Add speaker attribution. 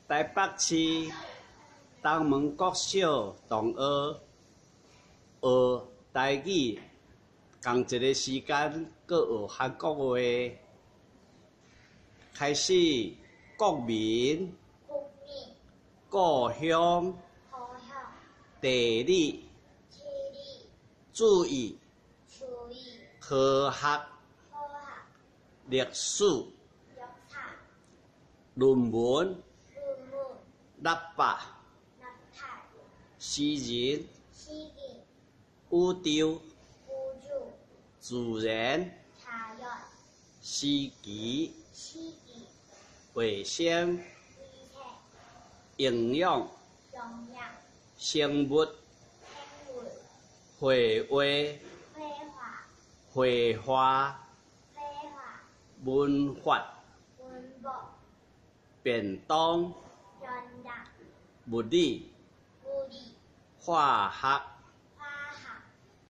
Speaker 1: 台北市東門國小同學學台語，仝一个時間閣學韓國話。開始，國民、
Speaker 2: 國民、
Speaker 1: 故鄉、
Speaker 2: 故鄉、
Speaker 1: 地理、
Speaker 2: 地理、
Speaker 1: 注意、
Speaker 2: 注意、
Speaker 1: 科學、
Speaker 2: 科學、
Speaker 1: 歷史、
Speaker 2: 歷史、
Speaker 1: 論文、
Speaker 2: 論文、
Speaker 1: 喇叭、
Speaker 2: 喇叭、
Speaker 1: 詩人、
Speaker 2: 詩人、
Speaker 1: 宇宙、
Speaker 2: 宇宙、
Speaker 1: 自然、
Speaker 2: 茶葉、
Speaker 1: 時期、
Speaker 2: 時期、
Speaker 1: 衛生、
Speaker 2: 衛生、
Speaker 1: 營養、
Speaker 2: 營養、
Speaker 1: 生物、
Speaker 2: 生物、
Speaker 1: 繪畫、
Speaker 2: 繪畫、
Speaker 1: 繪畫、
Speaker 2: 繪畫、
Speaker 1: 文法、
Speaker 2: 文法、
Speaker 1: 便當、
Speaker 2: 便當、
Speaker 1: 物理、
Speaker 2: 物理、
Speaker 1: 化學。